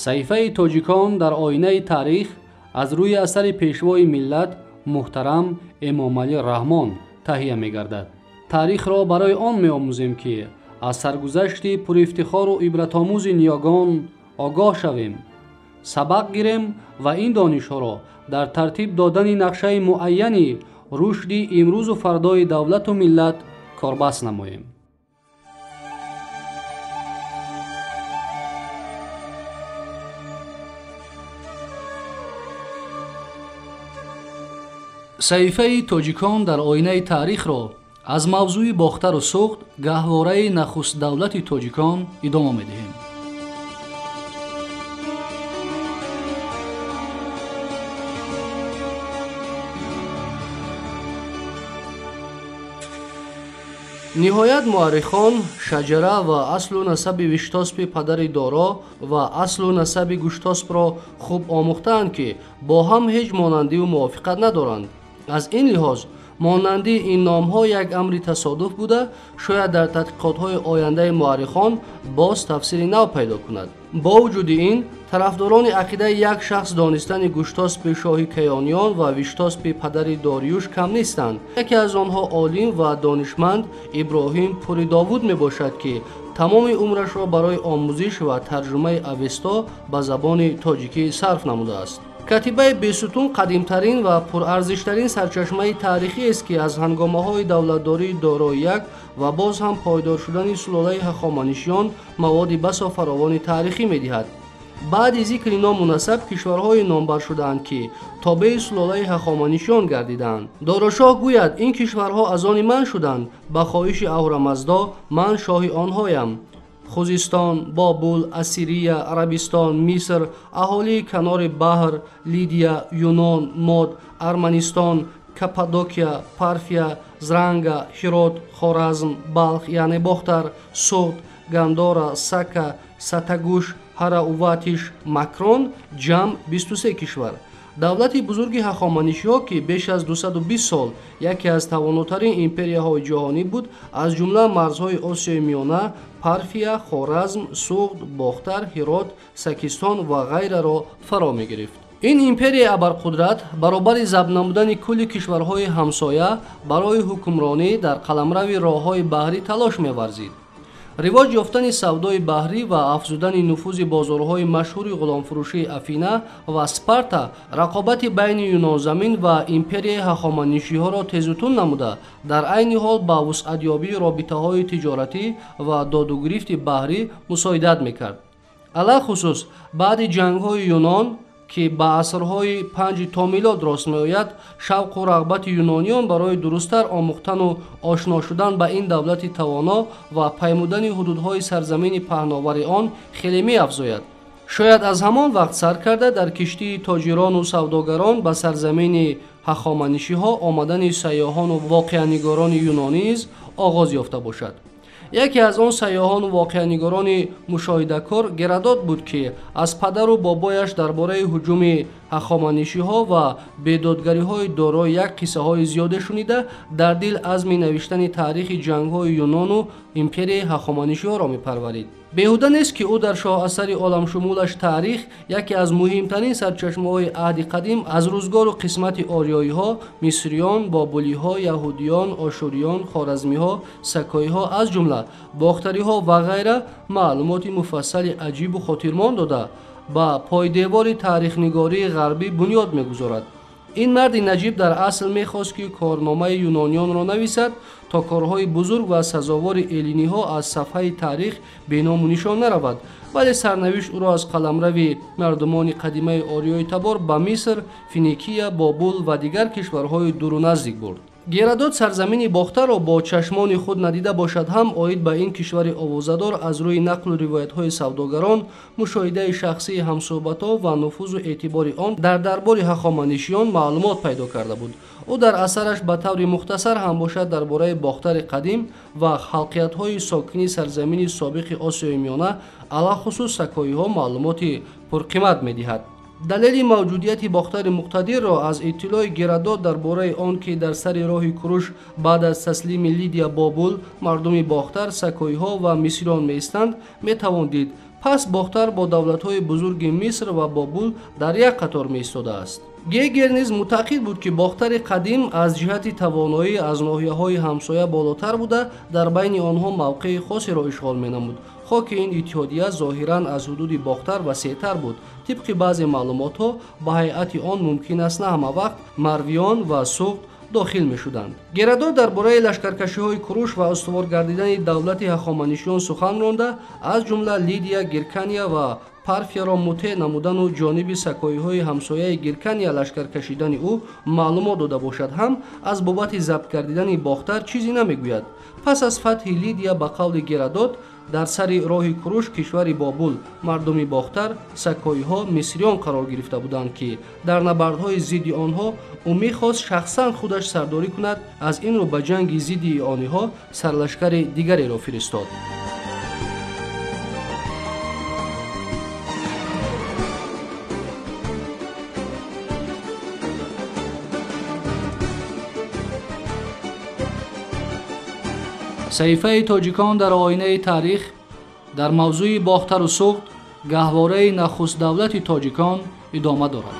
Саҳифаи тоҷикон дар оинаи таърих аз рӯи асари пешвои миллат муҳтарам Эмомалӣ Раҳмон таҳия мегардад. Таърихро барои он меомӯзем, ки аз саргузашти пурифтихору ибратомӯзи ниёгон огоҳ шавем, сабақ гирем ва ин донишҳоро дар тартиб додани нақшаи муайяни рушди имрӯзу фардои давлату миллат корбаст намоем. Саҳифаи тоҷикон дар оинаи таърихро аз мавзӯи Бохтару Суғд, гаҳвораи нахустдавлати тоҷикон идома медиҳем. Ниҳоят муаррихон шаҷара ва аслу насаби Виштоспи падари Доро ва аслу насаби Гуштоспро хуб омӯхтаанд, ки бо ҳам ҳеҷ монандиву мувофиқат надоранд. Аз ин лиҳоз монандии ин номҳо як амри тасодуф буда, шояд дар тадқиқотҳои ояндаи муаррихон боз тафсири нав пайдо кунад. Бо вуҷуди ин, тарафдорони ақидаи як шахс донистани Гуштоспи шоҳи Каёниён ва Виштоспи падари Дориюш кам нестанд. Яке аз онҳо олим ва донишманд Иброҳим Пури Довуд мебошад, ки тамоми умрашро барои омӯзиш ва тарҷумаи Авесто ба забони тоҷикӣ сарф намудааст. Катибаи Бесутун қадимтарин ва пурарзиштарин сарчашмаи таърихиест, ки аз ҳангомаҳои давлатдории Дорои як ва боз ҳам пойдор шудани сулолаи ҳахоманишиён маводи басо фаровони таърихӣ медиҳад. Баъди зикри ному насаб кишварҳои номбар шудаанд, ки тобеи сулолаи ҳахоманишиён гардидаанд. Дорошоҳ гӯяд: ин кишварҳо аз они ман шуданд, ба хоҳиши Аҳурамаздо ман шоҳи онҳоям. Хузистон, Бобул, Ассирия, Арабистон, Миср, аҳолии канори баҳр, Лидия, Юнон, Мод, Арманистон, Каппадокия, Парфия, Зранга, Ҳирот, Хоразм, Балх яъне Бохтар, Суғд, Гандора, Сака, Сатагуш, Ҳарауватиш, Макрон, ҷамъ 23 кишвар. Давлати бузурги ҳахоманишиҳо, ки беш аз 220 сол яке аз тавонотарин империяҳои ҷаҳонӣ буд, аз ҷумла марзҳои Осиёи Миёна, Парфия, Хоразм, Суғд, Бохтар, Ҳирот, Сакистон ва ғайраро фаро мегирифт. Ин империяи абарқудрат баробари забт намудани кулли кишварҳои ҳамсоя барои ҳукмронӣ дар қаламрави роҳҳои баҳрӣ талош меварзид. Ривоҷ ёфтани савдои баҳрӣ ва афзудани нуфузи бозорҳои машҳури ғуломфурӯшии Афина ва Спарта рақобати байни Юнонзамин ва империяи ҳахоманишиҳоро тезутун намуда, дар айни ҳол ба вусъатёбии робитаҳои тиҷоратӣ ва додугирифти баҳрӣ мусоидат мекард. Алалхусус баъди ҷангҳои Юнон, ки ба асрҳои 5 то милод рост меояд, шавқу рағбати юнониён барои дурусттар омӯхтану ошно шудан ба ин давлати тавоно ва паймудани ҳудудҳои сарзамини паҳновари он хеле меафзояд. Шояд аз ҳамон вақт сар карда дар киштии тоҷирону савдогарон ба сарзамини ҳахоманишиҳо омадани сайёҳону воқеанигорони юнонӣ низ оғоз ёфта бошад. Яке аз он сайёҳону воқеанигорони мушоҳидакор Геродот буд, ки аз падару бобояш дар бораи ҳуҷуми ҳахоманишиҳо ва бедодгариҳои Дорои як қиссаҳои зиёде шунида, дар дил азми навиштани таърихи ҷангҳои Юнону империяи ҳахоманишиҳоро мепарварид. Беҳуда нест, ки ӯ дар шоҳасари оламшумулаш таърих, яке аз муҳимтарин сарчашмаҳои аҳди қадим аз рӯзгору қисмати ориёиҳо, мисриён, бобулиҳо, яҳудиён, ошуриён, хоразмиҳо, сакоиҳо, аз ҷумла бохтариҳо ва ғайра маълумоти муфассали аҷибу хотирмон дода, ба пойдевори таърихнигории ғарбӣ бунёд мегузорад. Ин марди наҷиб дар асл мехост, ки корномаи юнониёнро нависад, то корҳои бузург ва сазовори элиниҳо аз сафҳаи таърих беному нишон наравад, вале сарнавишт ӯро аз қаламрави мардумони қадимаи ориёи табор ба Миср, Финикия, Бобул ва дигар кишварҳои дуру наздик бурд. Геродот сарзамини Бохтарро бо чашмони худ надида бошад ҳам, оид ба ин кишвари овозадор аз рӯи нақлу ривоятҳои савдогарон, мушоҳидаи шахсии ҳамсӯҳбатҳо ва нуфузу эътибори он дар дарбори ҳахоманишиён маълумот пайдо карда буд. Ӯ дар асараш ба таври мухтасар ҳам бошад дар бораи Бохтари қадим ва халқиятҳои сокини сарзамини собиқи Осиёи Миёна, алахусус сакоиҳо маълумоти пурқимат медиҳад. Далели мавҷудияти Бохтари муқтадирро аз иттилои Геродот дар бораи он, ки дар сари роҳи Куруш баъд аз таслими Лидия Бобул мардуми Бохтар, сакоиҳо ва мисриён меистанд, метавон дид. Пас Бохтар бо давлатҳои бузурги Миср ва Бобул дар як қатор меистодааст. Гегер низ мутақид буд, ки Бохтари қадим аз ҷиҳати тавоноӣ аз ноҳияҳои ҳамсоя болотар буда, дар байни онҳо мавқеи хосеро ишғол менамуд. Хоки ин иттиҳодия зоҳиран аз ҳудуди Бохтар васеътар буд. Тибқи баъзе маълумотҳо ба ҳайати он мумкин аст на ҳама вақт Марвиён ва Суғд дохил мешуданд. Геродот дар бораи лашкаркашиҳои Куруш ва устувор гардидани давлати ҳахоманишиён сухан ронда, аз ҷумла Лидия, Гиркания ва Парфияро мутеъ намудану ҷониби сакоиҳои ҳамсояи Гиркания лашкар кашидани ӯ маълумот дода бошад ҳам, аз бобати забт гардидани Бохтар чизе намегӯяд. Пас аз фатҳи Лидия, ба қавли Геродот, дар сари роҳи Куруш кишвари Бобул, мардуми Бохтар, сакоиҳо, мисриён қарор гирифта буданд, ки дар набардҳои зидди онҳо ӯ мехост шахсан худаш сардорӣ кунад. Аз ин рӯ ба ҷанги зидди иониҳо сарлашкари дигареро фиристод. Саҳифаи тоҷикон дар оинаи таърих дар мавзӯи Бохтару Суғд, гаҳвораи нахуст давлати тоҷикон идома дорад.